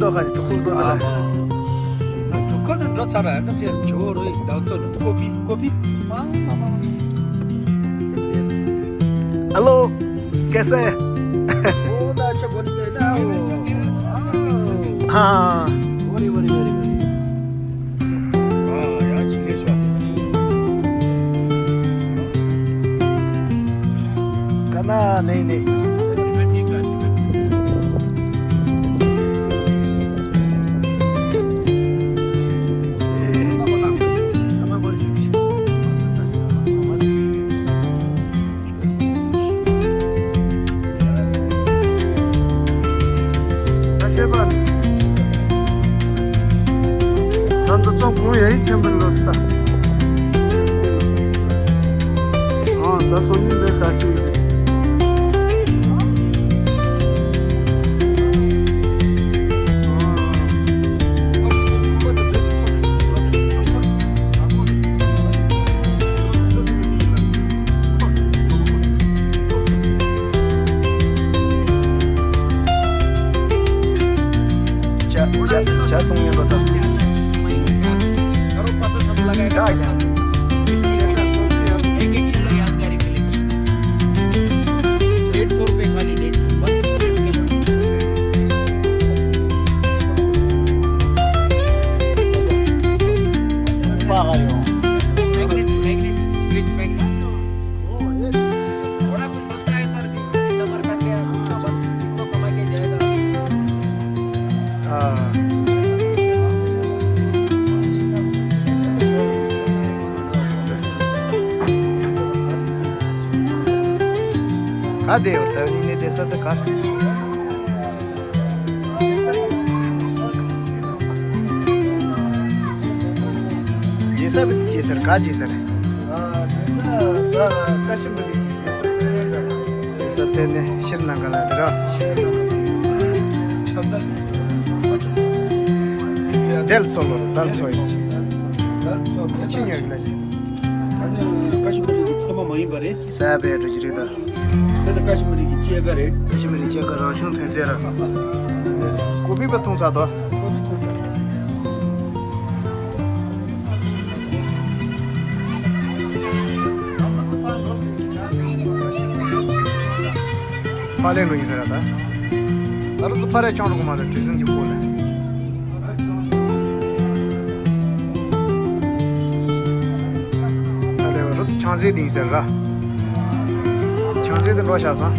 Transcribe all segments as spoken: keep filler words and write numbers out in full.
ཏོག་ཁ་ནས་གྲུ་ཁུག་འགྲོ་ད་ར། ཨ་མ། ད་གྲུ་ཁུག་ནས་འགྲོ་ཚར་ར་ཡང་ན་ཕེབས་ཇོ་རོ་ཡིན་ད་ཚོ་ནས་ཀོ་པི་ཀོ་པི། མ་མ་མ་མ། Hello, कैसे हैं? ओ, दा, अच्छा, बोल के ना, ओ। हाँ। बोली, बोली, बोली, बोली। हाँ, यार, चिल्ले स्वाद। करना, नहीं, नहीं। ད་འདི་ཚོ་གུང་ཡ་ཡིད་ཆེན་པོ་ལོ་ལྟ། ཨ་ད་སོ་ཉིན་འདི་ཤ་གཅིག་རེད། ཇ་ཇ་ཇ་ཚོང་ཉན་པ་ས་སོང་། ཇ་ཇ། डेढ़ सौ रुपए खाली, डेढ़ सौ। Magnet, magnet, fridge magnet. थोड़ा कुछ बनता है सर जी, नंबर कट गया, दूसरा बंद, इसको कमा के जाएगा। ག་བསྡད་ཡོད་ད་ཡིན་ནའི་བསྡད་ས་དེ་ག་རེད། རྗེས་ས་བི་ཚི་རྗེས་ཟེར་ག་རྗེས་ཟེར། ཨ་དེ་ས་ད་ཀ་ཤི་མི་རི་རྗེས་ས་དེ་ནས་ཤིར་ན་ག་ལ་དེ་ར། དལ་ཚོ་ལོ་དལ་ཚོ་ཡིན་ཅི་ཉོ་གི་ལ་ཅི། ད་ནི་ཀ་ཤི་མི་རི་གི་ཐེངས་མ་མ་ཡིན་པ་རེད། ས་བའི་འགྲོ་གི་རེད་ད། དེ་ནི་ཀ་ཤི་མི་རི་གི་སྐྱེས་སྐར་རེད། ཀ་ཤི་མི་རི་སྐྱེས་སྐར་རང་བྱུང་ཐོན་རྫས་ར། ཀོ་པི་པ་འཐུང་ས་དོ། ཀོ་པི་འཐུང་ས། ཕ་ལེ་ནོ་ཡིན་ཟེར་ར་ད། ད་རུ་ཚོ་ཕ་རེ་ཆང་རུ་གོ་མ་རེད་གྲུ་གཟིངས་ཀྱི་སྐོར་ལ། ད་ལས་བ་རུ་ཚོ་ཆང་རྩེད་དེ་ཡིན་ཟེར་ར། ཆང་རྩེད་དེ་འགྲོ་བཞག་སོང་།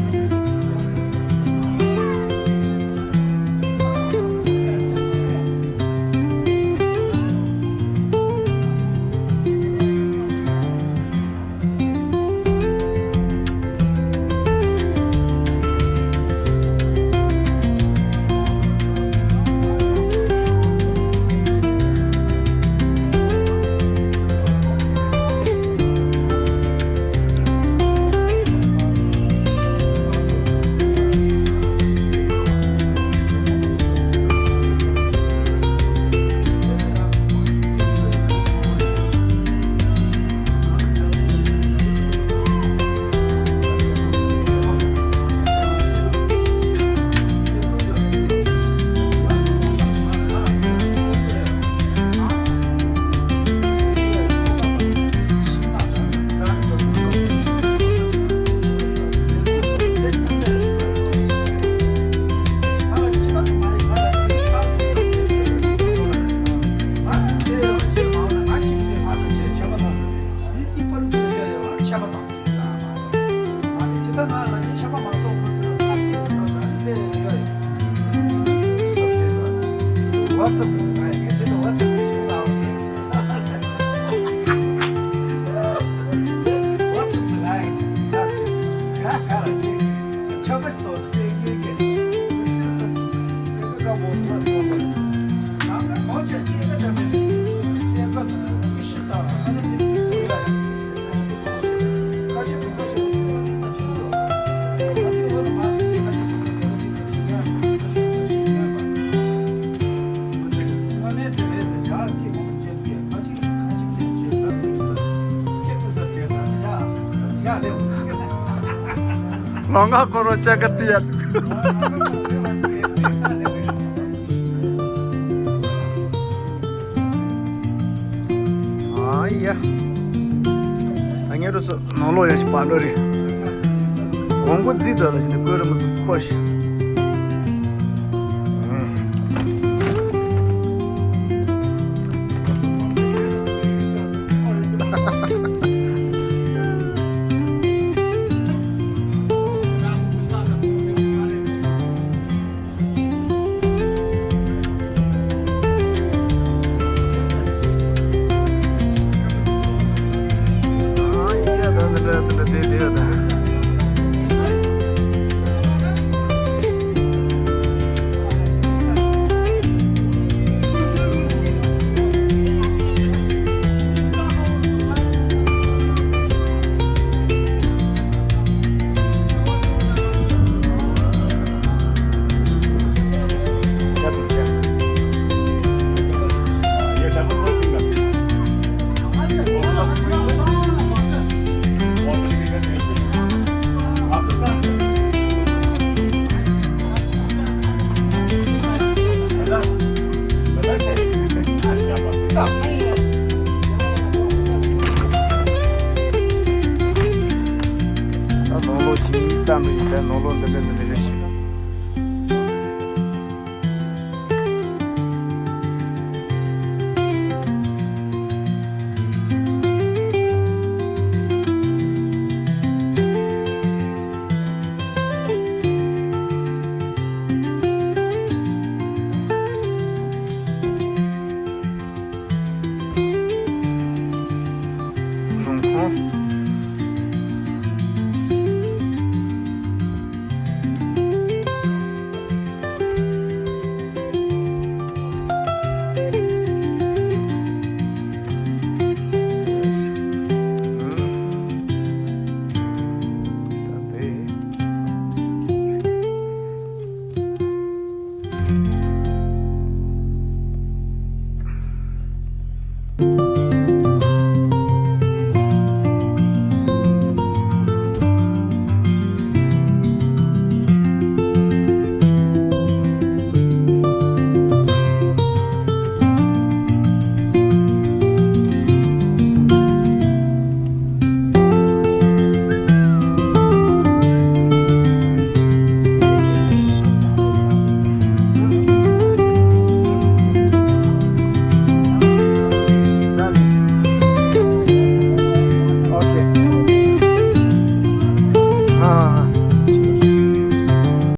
ལོ་ང་ཁོ་རོ་ཅག་ག་ཏི་ཡ། ཡ། ད་ངེད་རུ་ཚོ་ནང་ལོགས་ཡ་ཞིག་བར་འགྲོ་རེད། གོང་བུ་རྩིས་དོ་ལ་ཞིག་ནས་བཀོད་རུ་མི་ཚོ་པོ་ཞིག་ད་ནང་ལོགས་ཇི་ལྟ་འདྲ་ཡིན། ད་ནང་ལོགས་འདི་འདྲ་འདི་འདྲ་རེད་ཤག